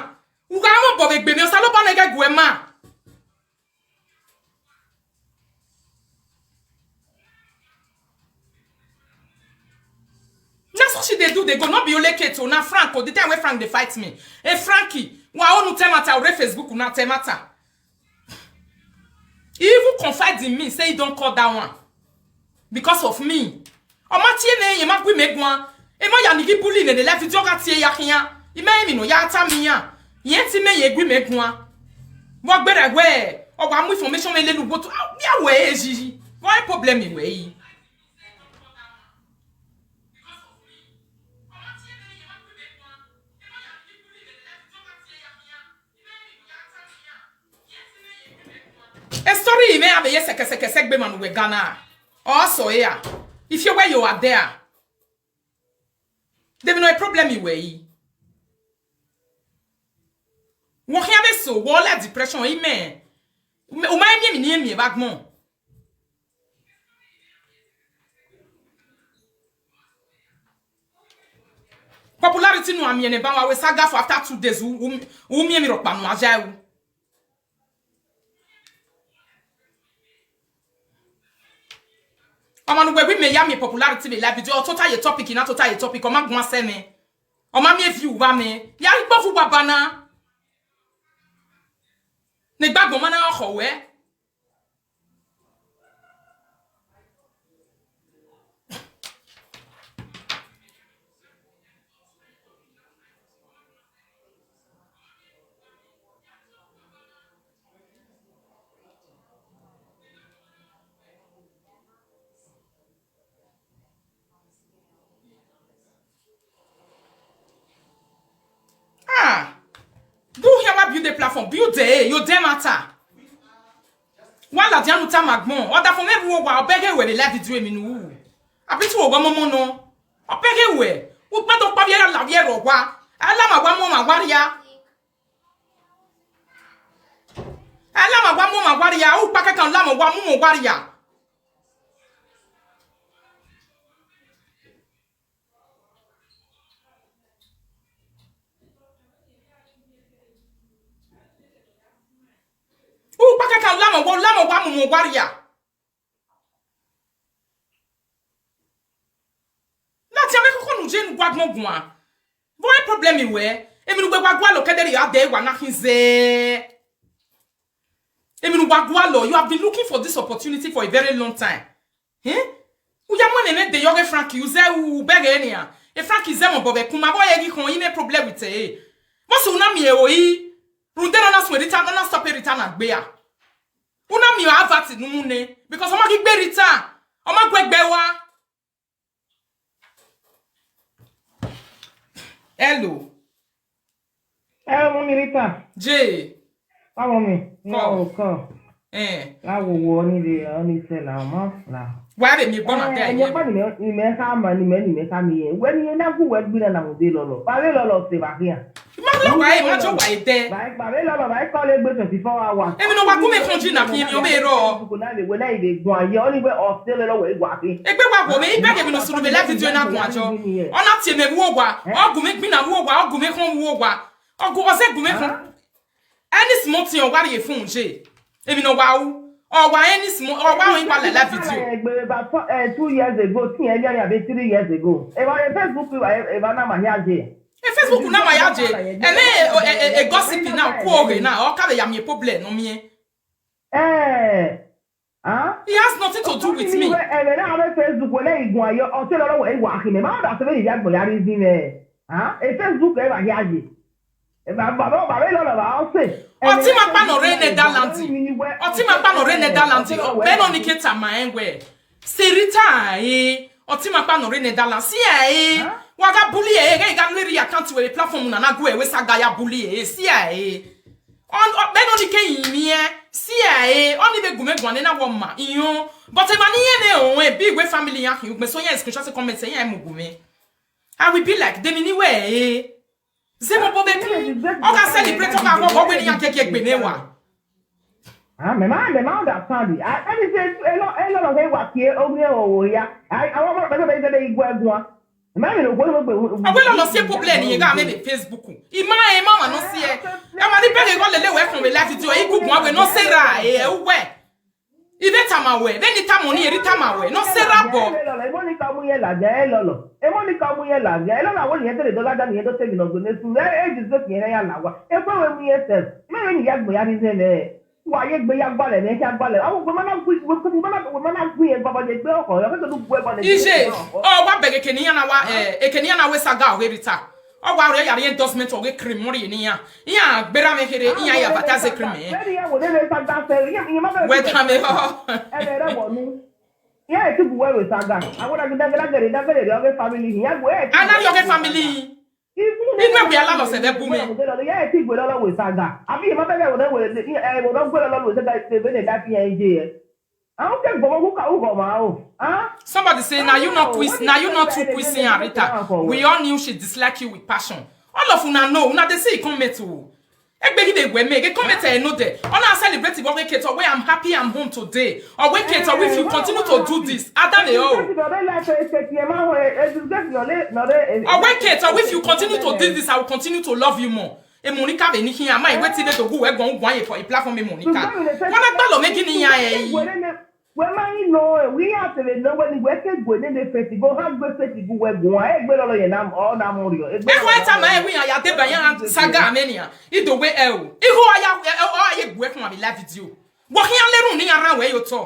U gha mọ obọ vbe egbe mwẹ, Osanobua nẹ ghẹ gu uẹ ma. Na so she dey do dey go, no be only Kate o, na Frank o, the time wey Frank dey fight me. Eh, Frankie, wa onu tẹ matter, ore Facebook na tẹ matter. He even confide in me, say he don call that one because of me. Ọ ma tie mwẹ, emwa gui mẹ guan. Emwa ya ni ghi bully nene live video gha tie ya khian. I ma emwi ne ọ ya ta miẹn iran. Irẹn ti mẹ ye gui mẹ guan. Vbe ọ gberra wẹ, ọ wa mu information mwẹ lele uwu otu. Ah, vbe a wẹ e yi yi. Vbe problem wẹ yi? E story mwẹ a vbe ye sẹkẹsẹkẹ sẹ egbe emwa ne uwẹ ga na. Ọ sẹ ọre a. If you were you are there. De emwi nọ problem wẹ yi? Wọ khian vbe so, wọ la depression, imẹ. U ma miẹn emwi ne irẹn miẹn vbe agbọn. Popularity ne uwa miẹn nẹ ba uwa, wẹ saga for after two days, u, u, u miẹn emwi rhọkpa ne uwa ya ru. Ọmwa ne uwẹ wẹ imẹ ya miẹn popularity vbe live video, ọ tota ye topic na tota ye topic, ọ ma guan sẹ mwẹ. Ọ ma miẹn view vba mwẹ. Ya ghi kpọfu uwa ba na. Ne egbe agbọn ma na khọ wẹ. Ah, do you hear what build a platform? Build a, you damn matter. Wa ladian unu tama agbọn, ọdafẹn mwẹ rhuo owa, ọ bẹghe wẹ vbe live video emwi ne u ru. A bi tu owa ọmọmọ nọ. Ọ bẹghe wẹ, u kpẹn do kpa vbiẹ ra la vbiẹ rre owa. A la ma wa mu ọmwa wa ria. A la ma wa mu ọmwa wa ria, u kpa kẹkan la ma wa mu ọmwa wa ria. U kpa kẹkan la ma wa, la ma wa mu ọmwa wa ria. Ladian mwẹ khọkhọ ne u je ne u gu agbọn guan. Vbe problem wẹ, emwi ne uwẹ wa gualọ kẹdẹrriọ a dẹ wa na khin zẹ. Emwi ne uwa gualọ, you have been looking for this opportunity for a very long time. Eh? U ya mu ẹmwẹ de yọ ghe Frankie, u zẹ u bẹghe nian. E Frankie zẹ mẹ obọ vbe ẹkun, ma vbe ọ ye ghi khọn, I mwẹ problem with ẹre. Vbọsẹ u na miẹn ẹro yi, rhunmwuda ne ọ na suẹn Rita, ne ọ na stop Rita na gbe a. U na miẹn advert ne u mu nẹ, because ọ ma ghi gbe Rita, ọ ma gu ẹgbẹ rua. Hello. Ẹ, ọmọ mi Rita. Je. Ọmọ mi, na Kọ. o kọ. Eh. Na wo wo ni re, ọ ni sẹ la, ọmọ la. Wa re mi gbọna Eh, de ọmọ ye. pa ni mẹ, ni mẹ ka ma, ni mẹ, ni mẹ ka mi ye. Wẹ ni na gu wẹ gbina na mo de lọlọ. Ba vbe lọlọ se ba khian. Ma lọ wa e, ma jọ wa e dẹ. Ba ba ve lọlọ ba call egbe twenty-four hours. Emwi ne ọ wa gu mwẹ khan ji na khin, emwi ọ vbe rrọọ. Kò náà lè wẹ náà ìdè gbọn ayé, ọ ni wẹ ọ se lọlọ wẹ ìwà khin. Egbe wa wo mwẹ, I beg emwi ne ọ sunu vbe live video na guan jọ. Ọ na tie mẹ vbe uwu owa, ọ gu mwẹ gbinna vbe uwu owa, ọ gu mwẹ khọn vbe uwu owa. Ọ gu, ọ zẹ gu mwẹ khọn. Any small thing ọ wa rhie phone je. Emwi ne ọ wa ru. Ọ wa any small, ọ wa rọrin wa la live video. Egbe about four, eh, two years ago, tin ẹre abi three years ago. Eva, eh, Facebook, eva, eva na ma hia je. E Facebook na ma ya je. Ẹmwẹ e, e, e, e gossip na, ku oghe na, ọ ka vbe ya miẹn problem ne ọ miẹn. Eh, ah? He has nothing to do with me. Ẹmwẹ na vbe Facebook wẹ ne I guan yọ, ọ te lọlọ wẹ I wa khin mẹ. Ma da sẹ vbene I ya gbọn ya rhie izin mwẹ. Ah, e Facebook eva hia ye. Eva, baba, baba, lọlọ ba ọ sẹ. Ọtẹn ima kpa ne ọ rre Netherlands. Ọtẹn ima kpa ne ọ rre Netherlands. Vbene ọ ni ke tama rẹn wẹ, Serita, eh, ọtẹn ima kpa ne ọ rre Netherlands. Si ẹre, eh, wa gha bully ẹre, ghẹ gha rhie account wẹ vbe platform na na gu ẹre wẹ saga ya bully ẹre. Si ẹre, eh. Ọ, ọ, vbene ọ ni ke yin miẹn, si ẹre, eh, ọ ni vbe gu mwẹ guan ne na wọ ma, iyan. But emwa ni yẹn ne ọ rẹn, bi wẹ family iran khin ugbẹn, so iran screenshot comment, iran mu gu mwẹ. I will be like, de mi ni wẹ, eh. Zẹ mobọ vbe kun, ọ gha celebrate, ọ gha ghọghọ wẹ ne iran keke egbe ne wa. Ah, mẹ ma, mẹ ma understand. Ah, ẹni sẹ, ẹ lọ, ẹ lọ lọ hẹ wa kie, oghian ẹvbo hia. Ah, àwọn ọmọ rẹ bẹgẹ bẹgẹ iguẹ guan. Mẹ ma vbe ne ogbe, ogbe, ogbe. Ọ wẹ lọlọ si problem ne iran gha mwẹ vbe Facebook. I ma, ẹ ma ma nọ si ẹ. Ẹ ma ni bẹghe gha lele wẹ kọn vbe live video, iguguan wẹ nọ sẹ ra, ẹ, ẹ, uwẹ. I vbe tama wẹ, vbene I tama ọni, eri tama wẹ, nọ sẹ ra bọ. Ẹ lọlọ, emọ ni ka mu yẹn ladian, ẹ lọlọ. Emọ ni ka mu yẹn ladian, ẹ lọlọ, wẹ ne irẹn te rre dọlada ne irẹn do te emwi ne ọ do ne su, ẹ, ẹ disgrace irẹn ya la owa. Ekhue wẹ mu yẹn sẹ, mẹ vbe ne I ya gbọn ya rhie izin mwẹ. Wa ye egbe ya gualọ mwẹ, ya gualọ. Awu, wẹ ma na gu, wẹ ma na, wẹ ma na gu irẹn gualọ, egbe ọkhọ, ọ kẹkẹ ne u gu ẹre gualọ. Ije, ọ wa bẹghe eke ne iran na wa, eh, eke ne iran na wẹ saga ọghe Rita. Ọ wa rhie ya rhie endorsement ọghe cream rhie ne iran. Iran gberra mwẹ kherhe, iran ya advertise cream mwẹ. Wẹ tama ehọ. Ẹ vbe rẹ wọ nu. Iran ti gu wẹ vbe saga. Awa na gidagidagere, dagere rhie ọghe family hin. Iran gu ẹ. A na rhie ọghe family hin. Inu ẹwe a lalọ sẹ vbe bu mwẹ. Iran ti gu lọlọ vbe saga. Abi iran ma bẹghe ẹvbo ne wẹ, ẹvbo ne ọ gu lọlọ vbe saga, vbe ne da fi iran je. Ahun ke gbọmọ gu ka ugho ma o. Ah? Somebody say, "Now you not quiz, now you not too quiz, Rita." We all knew she dislike you with passion. All of una know, una dey see comment o. Egbe ghi dey wẹ mẹ, ghe comment ẹ no dẹ. Ọ na celebrate vbe ọghe Kate, where I'm happy I'm home today. Or when Kate, if you continue to do this, Adam e o. Or when Kate, if you continue to do this, I will continue to love you more. Emonica vbe ni khian, ma i wẹ te vbe do gu wẹ guan, u guan ye for a platform Emonica. Wa na gbalọ mwẹ gini iran ẹ i. Wẹ ma i nọ, wẹ iran te vbe nọ wẹ ni wẹ ke gue nene fesi, go ha gue fesi gu wẹ guan, egbe lọlọ yẹn na, ọ na mu rriọ. Egbe lọlọ yẹn na. Ekhọe tama ẹre wẹ iran ya deba iran saga mwẹ nian. I do wẹ ẹ o. Igho ọ ya, ọ ya ye gue khuan vbe live video. Wọ khian lerun ne iran rhan wẹ ye otọ.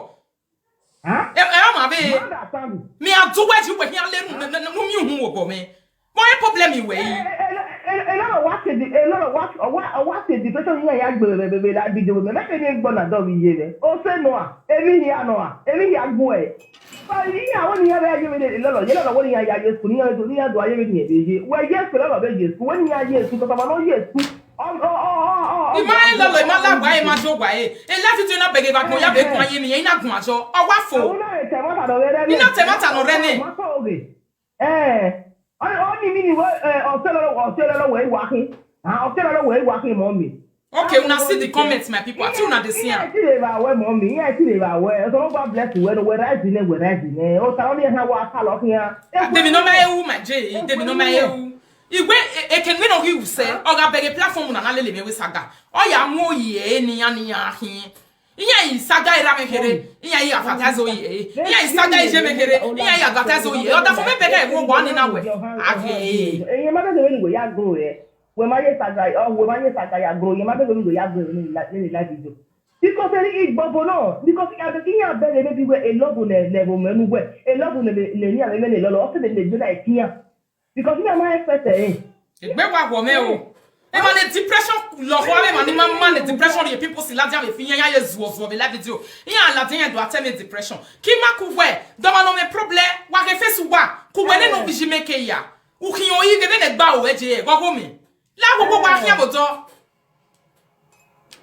Ẹ, ẹ, ọ ma vbe. Mother Sami. Mi a du wẹ ji wẹ khian lerun ne, ne, ne, ne u miẹn uhunmwu obọ mwẹ. Wọ rẹn problem wẹ i. A lot of what, a lot of what, what, what depression iran ya gbe vbe, vbe, vbe, la video mwẹ. Mẹ kẹ ne gbọ na dọ vbe iye mwẹ. O se nua, emwi hia nua, emwi hia gu ẹ. But iran wẹ ne iran vbe ye vbe lọlọ, ye lọlọ wẹ ne iran ya ye school, ne iran do, ne iran do a ye vbe ne iran vbe ye. Wẹ ye school, lọlọ vbe ye school, wẹ ne iran ye school, because ọmọ ne ọ ye school. Ọ, ọ, ọ, ọ, ọ, ọ, I ma rẹn lọlọ, I ma la wa, I ma do wa e. E live video na bẹghe vbe agbọn ya vbe guan ye emwi, I na guan jọ. Ọ wa fo. Ọ na rẹn tẹ ẹmwata nọ rẹ nẹ. I na tẹ ẹmwata nọ rẹ nẹ. Ma tọ oghe. Eh, ọ, ọ ni mean wẹ, eh, ọ sẹ lọlọ, ọ sẹ lọlọ wẹ I wa khin. Ah, ọ sẹ lọlọ wẹ I wa khin, mummy. Okay, una see the comments, my people. I think una dey see am. Iran ti rre vbe wẹ, mummy, iran ti rre vbe wẹ. Ọsẹ, God bless you, wẹ, wẹ rise nẹ, wẹ rise nẹ. Osa ọni ẹhan wa ka lọ khian. Demi nọ ma ru, my J, demi nọ ma ru. Iwẹ, e, eke ne ọ ghi ru sẹ, ọ gha bẹghe platform na na lele mwẹ wẹ saga. Ọ ya mu oyi ẹre ne iran, ne iran khin. Iran i saga i ra mwẹ kherhe, iran i advertise oyi ẹre. Iran i saga i ye mwẹ kherhe, iran i advertise oyi ẹre. Ọ da fo mwẹ bẹghe ẹvbo wa ni na wẹ. Aghe. Ẹyẹ ma bẹghe vbene wẹ ya gbe ore. Wẹ ma ye saga, ọ, wẹ ma ye saga ya gbe ore. Ẹyẹ ma bẹghe vbene wẹ ya gbe ore nene live video. Because ẹre igbọbo nọ, because iran bẹghe maybe wẹ e love ne, ne ẹvbo mwẹ nu wẹ, e love ne, ne, ne iran mwẹ ne lọlọ, ọ sẹ ne egbe na ẹtin iran. Because iran ma expect ẹre. Egbe wa wọ mwẹ o. Emwa ne depression lọhọ, emwa ni ma ma ne depression rhie people si ladian vbe fi iran, iran ye zuọ zuọ vbe live video. Iran ladian iran do a tẹ mwẹ depression. Ke I ma ku wẹ, dọmwa ne ọ mwẹ problem, wa ghe face uwa, ku wẹ nene owiyi mẹ ke ya. U khian oyi vbe vbene gba ore je, ẹghọghọ mẹ. La wo wo wa khian vbe odọ.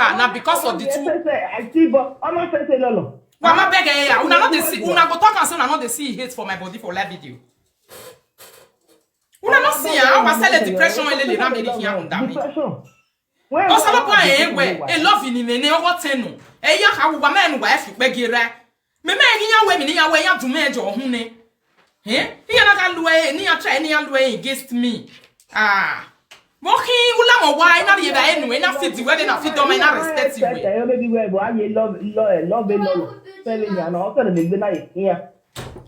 her now because of the two. Wa ma beg her, una no dey see, una go talk and say una no dey see hate for my body for live video. Una no see am, wa sẹ depression elele na me ni khian rhunmwuda mwẹ. Osanobua rẹn wẹ, e love ni mwẹ ne ọghọ tẹn nọ. Ẹ ya kha wu wa mẹ ne uwa ẹ fi ukpẹ gie ra. Mẹ mẹ ghi iran wẹ emwi ne iran wẹ iran du mẹ jọ uhunmwu nẹ. Eh? Iran na gha lu ẹre, ne iran try ne iran lu ẹre against me. Ah. Vbe ọ khin ulamwẹ owa, I na rhie vbe enu, I na feed wẹ, I na feed ọmọ, I na respect wẹ. Maybe wẹ, but I love, love, love, love. Tell me, I know, tell me, na ye khian.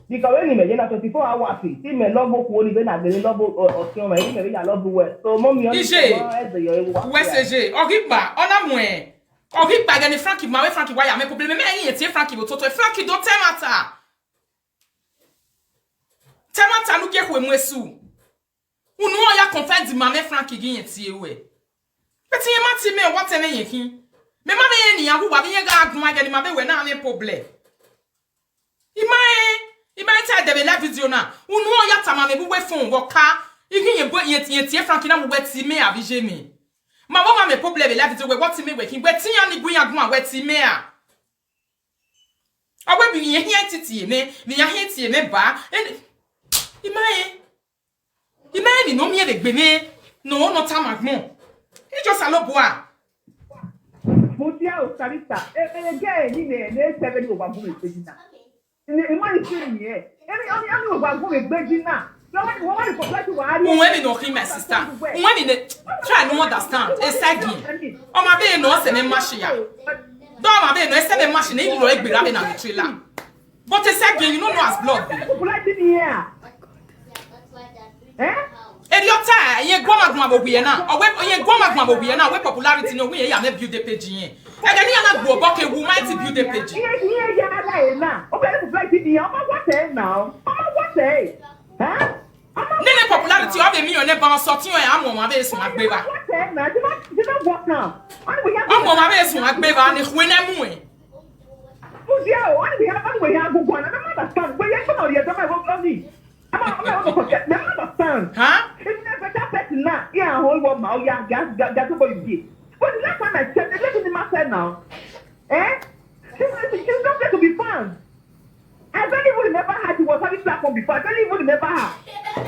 Because vbene imẹ ye na twenty-four hours, te imẹ love okhuo ni vbene a gele love ọ-, ọtiọnmwẹ, imẹ vbe ya love wẹ. So, mommy, ọ Ije, ẹzẹ yọ ewu wa wẹ sẹ je, ọ ghi kpa, ọ na muẹn, ọ ghi kpa ẹghẹ ne Frankie ma vbe Frankie wa ya mẹ problem, mẹ i rẹn tie Frankie vbe ototọ, Frankie do tẹ ẹmwata. Tẹ ẹmwata ne u gie khue mu esu. Unu ọ ya confide ma mwẹ Frankie ghi rẹn tie ruẹ. But irẹn ma tie mẹ, wa tẹ mwẹ yẹn khin. Mẹ ma vbe rẹn ne iran wu wa vbe irẹn gha guan ẹghẹ ne ima vbe wẹ na mwẹ problem. I ma rẹn, I ma rẹn te a dẹ vbe live video na. Unu ọ ya tama mwẹ vbe uwu phone vbe ọ ka. I ghi rẹn bu, rẹn, rẹn tie Frankie na mu wẹ tie mẹ a vbe iye mẹ. Ma vbe ọmwa mwẹ problem vbe live video wẹ, wa tie mẹ wẹ khin. Wẹ tie iran ni gu iran guan, wẹ tie mẹ a. Ọ wẹ vbe irẹn hiẹn titi mẹ, vbe iran hiẹn tie mẹ ba. Eni, I ma rẹn. I ma rẹn emwi ne ọ miẹn vbe egbe mwẹ, ne ọ, ne ọ tama agbọn. I just Osanobua. Mudia o, Sarita, e, e, ge ni ne, ne sẹ vbe ne uwa gu vbe egbe na. Ni, I ma ni si ni e. Emwi, emwi, emwi uwa gu vbe egbe na. Wẹ wa, wẹ wa ni kọkọ ti wa ri. Uwẹ emwi ne ọ khin, my sister. Uwẹ emwi ne, try no understand. Esẹgi. Ọ ma vbe nọ sẹ mẹ ma shi ya. Dọ ma vbe nọ sẹ mẹ ma shi ne I rhie egbe ra vbe na vbe trailer. But Esẹgi, you no know as blood be. Popularity ni ya. Eh? Erriọ ta, irẹn guan ma guan vbe owiẹ na. Ọ wẹ, irẹn guan ma guan vbe owiẹ na, ọ wẹ popularity ne ọ wẹ irẹn ya mẹ build page irẹn. Ẹghẹ ne iran na gbe obọ ke wu, ma ti build page. Iye, iye ya la e na. O bẹ popularity ni ya, ọ ma wa tẹ na. Ọ ma wa tẹ. Eh? Nene popularity ọ vbe miẹn nẹ ba sọtin ọnrẹn, a mu ọmwa vbe sun agbeva. Ọ mu ọmwa vbe sun agbeva ne khue ne mu ẹn. Huh? I barely even remember her. She was having platform before. I barely even remember her.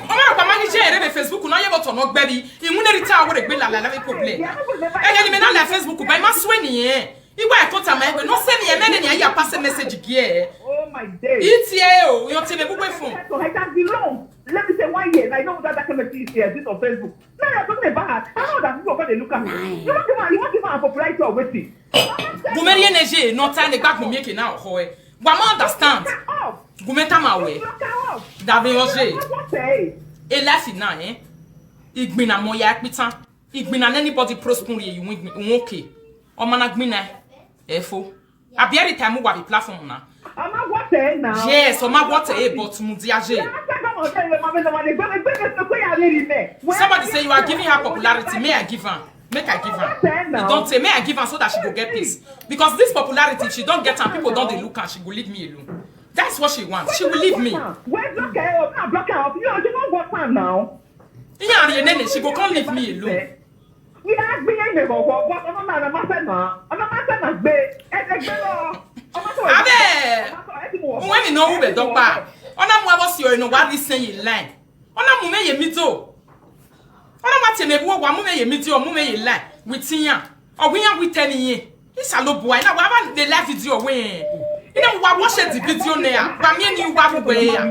Ọmọ ọkpa ma ni je ere vbe Facebook na ye vbe otọ nọ gbẹvbi. Iwinna rhita wẹ gbe lala la vbe problem. Ẹghẹ ne imẹ na la Facebook ba, I ma suẹn nẹ. I wa ẹko tama ẹgbẹ, nọ sẹ emwi ẹmwẹ ne a ya pass message gie. Oh my days. Itie o, yo te vbe bugbe fun. So I can be long. Let me say one year. I know that that kind of thing is here, this on Facebook. Now you're talking about her. I know that people are gonna look at me. You want to, you want to give her a popularity or wetin? Gu mẹ rhie ne je, nọ ta ne gba gun miẹn ke na ọkhọ ẹ. Wa ma understand. Gu mẹ tama wẹ. Da vbe ọ je. E life na, eh? Igbinna mọ ya ẹkpitan. Igbinna ne anybody prosper rhie ye uwẹ igbin, uwẹ oke. Ọ ma na gbinna ẹ fo. Abi every time u wa vbe platform na. Ọ ma wa tẹ na. Yes, ọ ma wa tẹ, but mudia je. Somebody say you are giving her popularity. May I give am? Make I give am. You don't say, may I give am so that she go get peace. Because this popularity, if she don't get am, people don't dey look am, she go leave me alone. That's what she wants. She will leave me. Where block her up? Now block her up. You, you don't want am now. Iran rhie nene, she go come leave me alone. Wẹ a gbe iran ime vbe ọghọ, but ọmọ na, ọmọ ma fẹ na, ọmọ ma fẹ na gbe, ẹ, ẹ gbe lọ. Ọmọ tó Abẹ, ọmọ tó, ẹ ti mu ọmọ. Uwẹ emwi ne ọ ru vbe dọkpa. Ọ na mu avbe ọse ọre ne ọ wa rhie isẹn ye line. Ọ na mu mwẹ ye middle. Ọ na ma tie mẹ vbe uwa, mu mwẹ ye middle, mu mwẹ ye line with iran. Ọ wẹ iran wẹ itẹ ne irẹn. Isalobua, I na wa vbe lele video wẹ. I na wa watch the video nẹ, wa miẹn ne I wa vbe uwẹ ya.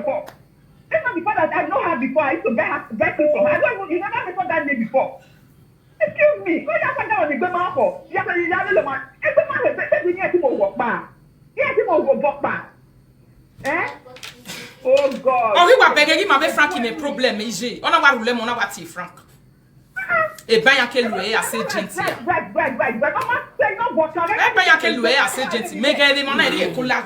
This one before that I know her before. I used to get her, get things from her. I don't even, you never mentioned that name before. Excuse me. Kọ ya kọjá ọ̀nà ìgbé máa ń fọ̀. Ìyá kan ìyá ló lọ máa. Ẹgbẹ́ máa ń rẹ̀ pé bí ní ẹtí mo wọ̀ pa. Ní ẹtí mo wọ̀ bọ̀ pa. Eh? Oh God. Ọ ghi wa bẹghe ghi ma vbe Frank ne problem iye. Ọ na wa rhulẹ mẹ, ọ na wa tie Frank. Eban iran ke lu ẹre as agent ya. Right, right, right, right. Ọmọ ṣe iná bọ̀ kan. Eban iran ke lu ẹre as agent. Mẹ ghẹ vbe emọ na, erriọ ẹko la